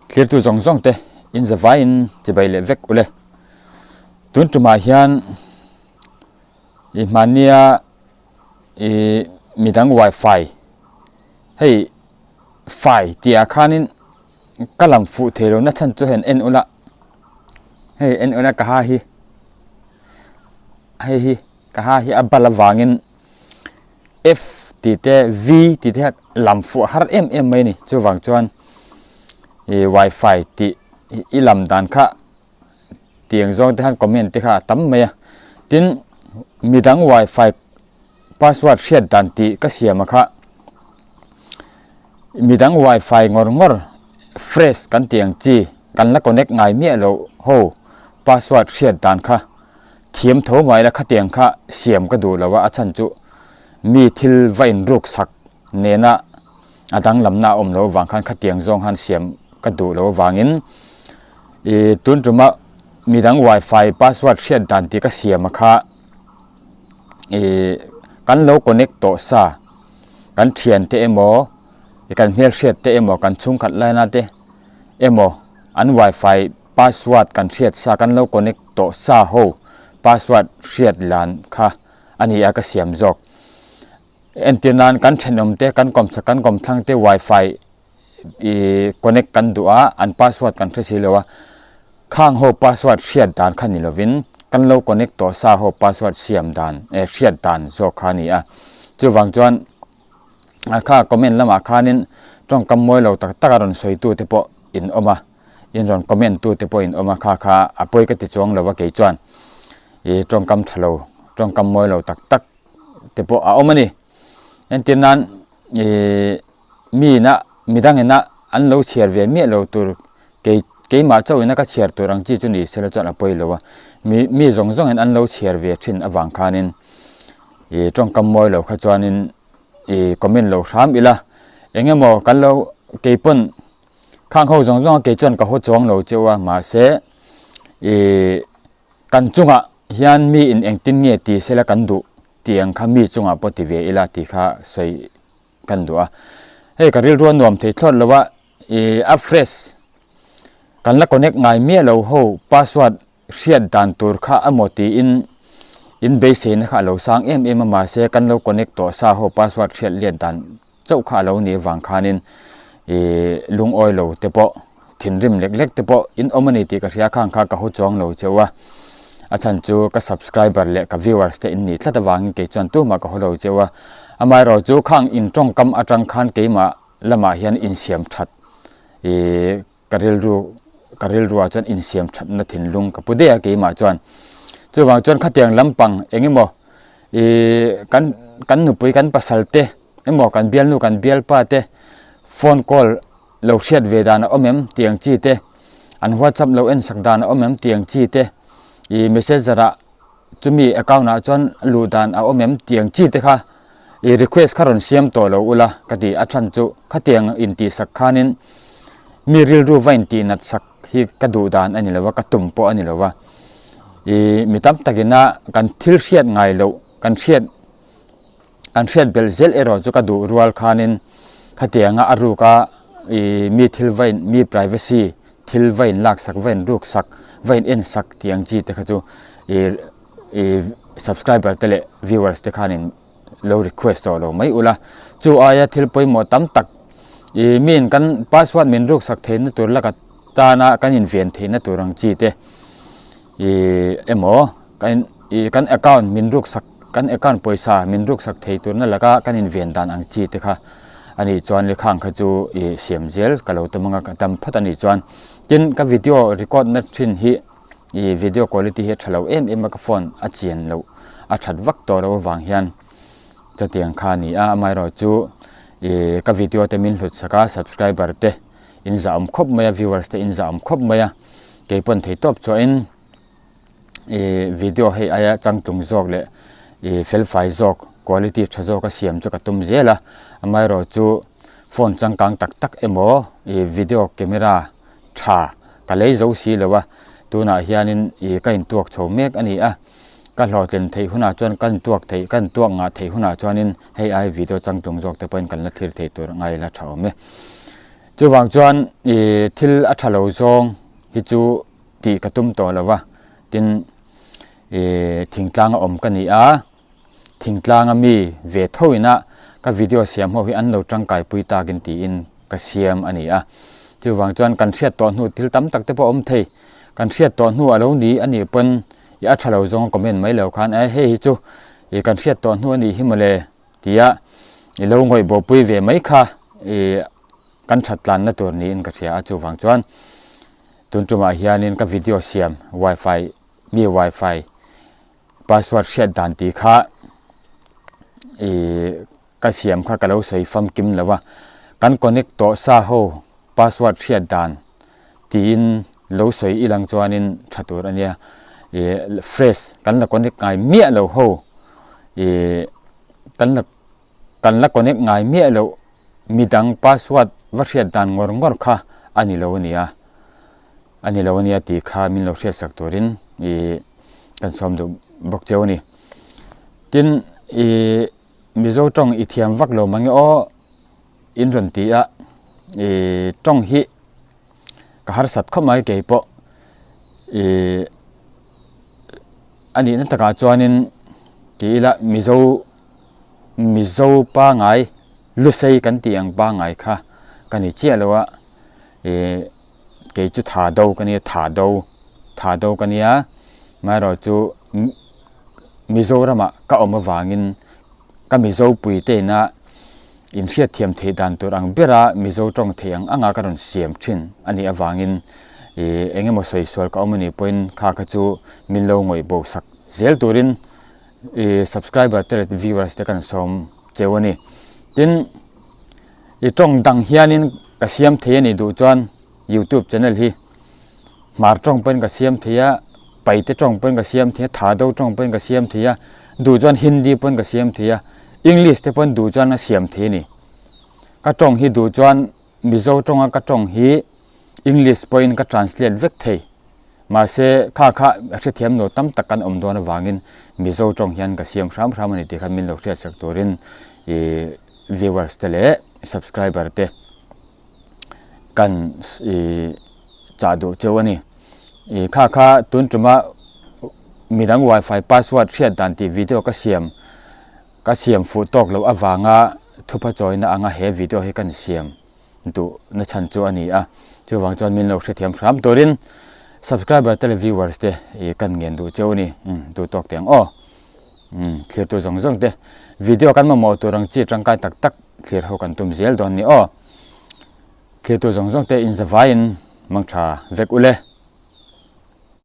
Thlirtu zawng zawng te in zavaiin chibai leh vek ule. Tun tumah hian i hmania i midang wifi hei fai tih ah khanin ka lam fuh thei lo na chhan chu hen en ula hei en ula ka ha hi hei hi ka ha hi a bal avangin F tih te V tih te lam fuh har em em mai a ni chuvang chuan ih wifi tih i lam dan kha tiang zawng te khan comment te kha a tam mai a tin midang wifi password hriat dan tih ka siam a kha midang wifi ngawr ngawr fresh kan tih ang chi kan la connect ngai miah loh ho password hriat dan kha. Thiam tho mai la khatiang kha siam ka duh lo a, a chhan chu mi thil va inruk sak nena a danglamna a awm loh avang khan khatiang zawng khan siam ka duh loh avangin ih tun tuma midang wifi password hriat dan tih ka siam a kha ih kan lo connect tawh sa kan thiante emaw kan hmelhriat te emaw kan chhungkhat laina te emaw an wifi Password kan hriat sa kan lo connect tawh sa ho password hriat lan kha a ni a ka siam zawk. Entir nan kan thenawm te kan kawmchhak kan kawmthlang te wifi ih connect kan duh a an password kan hre si lo a khang ho password hriat dan kha ni lovin kan lo connect tawh sa ho password siam dan eh hriat dan zawk kha a ni a chuvang chuan a kha comment lamah khanin tawngkam mawi lo tak tak a rawn sawi tu te pawh in awm a. in rawn comment tu te pawh in awm a kha kha a pawi ka ti chuang lo a kei chuan ih tawngkam tha lo tawngkam mawi lo tak tak te pawh a awm a ni entir nan ih mi ina midang ina an lo chhiar ve miah lo tur kei keimah chauh ina ka chhiar tur ang chi chu ni sela chuan a pawi lo a mi mi zawng zawng in an lo chhiar ve thin avang khanin ih tawngkam mawi lo kha chuanin ih comment lo hram ila eng emaw kan lo keipawn. Khang ho zawng zawng a kei chuan ka haw chuang lo cheu a mahse ih kan chungah hian mi in engtin nge ti sela kan duh tih ang kha mi chungah pawh ti ve ila tih kha sawi kan duh a hei ka rilru a nuam thei thlawt lo a ih a fresh kan la connect ngai miah lo ho password hriat dan tur kha amaw tiin in beiseina kha a lo sang em em a mahse kan lo connect tawh sa ho password hriat lian dan chauh kha a lo nih avang khanin ih lungawi lo te pawh thinrim lek lek te pawh in awm a ni tih ka hria khang kha ka haw chuang lo cheu a a chhan chu ka subscriber leh ka viewers te in nih tlat avangin kei chuan tumah ka haw lo cheu a amaherawh chu khang in tawngkam atang khan keimah lamah hian insiam that ih Ka rilru ka rilruah chuan insiam thatna thinlung ka pu daih a keimah chuan. Chuvang chuan khatiang lampang eng emaw ih kan kan nupui kan pasal te emaw kan bialnu kan bialpa te phone call lo hriat ve dan a awm em tih ang chi te an whatsapp lo en sak dan a awm em tih ang chi te ih messenger ah chumi account ah chuan luh dan a awm em tih ang chi te kha ih request kha rawn siam tawh lo ula ka ti a chhan chu khatiang intih sak khanin mi rilru va intih nat sak hi ka duh dan a ni lo a ka tum pawh a ni lo a ih mi tam takin a kan thil hriat ngai loh kan hriat kan hriat belh zel erawh chu ka duh rual khanin khatianga a ruk a ih mi thil va in mi privacy thil va in lak sak va in ruk sak va in en sak tih ang chi te kha chu ih ih subscriber te leh viewers te khanin lo request tawh lo mai ula chu aia thil pawimawh tam tak ih mi in kan password min ruk sak theihna tur laka tana kan inven theihna tur ang chi te ih emaw kan ih kan account min ruk sak kan account pawisa min ruk sak thei turna laka kan inven dan ang chi te kha a nih chuan lehkhang kha chu ih siam zel ka lo tum anga ka dam phawt a nih chuan tin ka video record na thin hi ih video quality hi a tha lo em em a ka phone a chian loh a that vak tawh loh avang hian chutiang kha a ni a amaherawhchu ih ka video te min hlut sak a subscriber te in zah awm khawp mai a viewers te in zah awm khawp mai a kei pawn thei tawp chuahin ih video hei aia changtlung zawk leh ih felfai zawk quality tha zawk a siam chu ka tum zel a amaherawh chu phone changkang tak tak emaw ih video camera tha ka lei zo si lo a tunah hianin ih ka intuak chho mek a ni a ka hlawhtlin theih hunah chuan ka intuak theih ka intuak ngah theih hunah chuanin hei ai video changtlung zawk te pawhin kan la thlir thei tur ngai la tha awm e. Chuvang chuan ih thil a tha lo zawng hi chu tih ka tum tawh lo va, tin ih thingtlang a awm ka ni a, thingtlang a mi ve tho ina ka video siam ho hi an lo tangkai pui takin tiin ka siam a ni a. Chuvang chuan kan hriat tawh hnu thil tam tak te pawh a awm thei, kan hriat tawh hnu a lo ni a nih pawn ih a tha lo zawng a comment mai lo khan e hei hi chu ih kan hriat tawh hnu a nih hi mawle. Tia i lo ngawih bawhpui ve mai kha i kan that tlanna tur niin ka hria a, chuvang chuan tun tumah hianin ka video siam wifi mi wifi password hriat dan tih kha i ka siam kha ka lo sawi famkim lo a, kan connect tawh sa ho password hriat dan tiin lo sawi ilang chuanin tha tur a nia ih fresh kan la connect ngai miah lo ho ih kan la kan la connect ngai miah loh midang password va hriat dan ngawr ngawr kha a ni lo a nia a ni lo a nia tih kha min lo hriat sak turin ih kan sawm duh bawk cheu a ni tin ih Mizo tawng i thiam vak lo mang e aw. In rawn ti a, ih tawng hi ka harsat khawp mai kei pawh ih a nihna takah chuanin ti ila Mizo Mizo pangai Lusei kan tih ang pangai kha ka ni chiah lo a, ih kei chu tha do ka nia tha do tha do ka nia amaherawhchu Mizoramah ka awm avangin ka Mizo puite ina inhriatthiam theih dan tur ang bera Mizo tawng theih ang anga ka rawn siam thin a nih avangin ih eng emaw sawi sual ka awm a nih pawhin kha kha chu min lo ngawih bo sak zel turin ih subscriber te leh viewers te kan sawm cheu a ni. Tin, i tawng dang hianin ka siam thei a nih duh chuan youtube channel hi hmar tawng pawhin ka siam thei a, paite tawng pawhin ka siam thei a, thado tawng pawhin ka siam thei a, duh chuan hindi pawhin ka siam thei a, english te pawhin duh chuan a siam thei a ni. Ka tawng hi duh chuan mizo tawnga ka tawng hi english pawhin ka translate vek thei. Mahse kha kha a hrethiam lo tam tak kan awm dawn avangin mizo tawng hian ka siam hram hram a ni tih kha min lo hriatsak turin ih viewers te leh subscriber te kan ih chah duh cheu a ni. Ih kha kha tun tuma midang wifi password hriat dan tih video ka siam ka siam fuh tawk loh avanga thupha chawina anga he video hi kan siam duh na chhan chu a ni a. Chuvang chuan min lo hrethiam hram turin subscriber te leh viewers te ih kan ngen duh cheu a ni. Duh tawk teh ang aw. Thlirtu zawng zawng te video kan mamawh tur ang chi tangkai tak tak thlir ho kan tum zel dawn ni aw. Thlirtu zawng zawng te inzavaiin mangtha vek ule.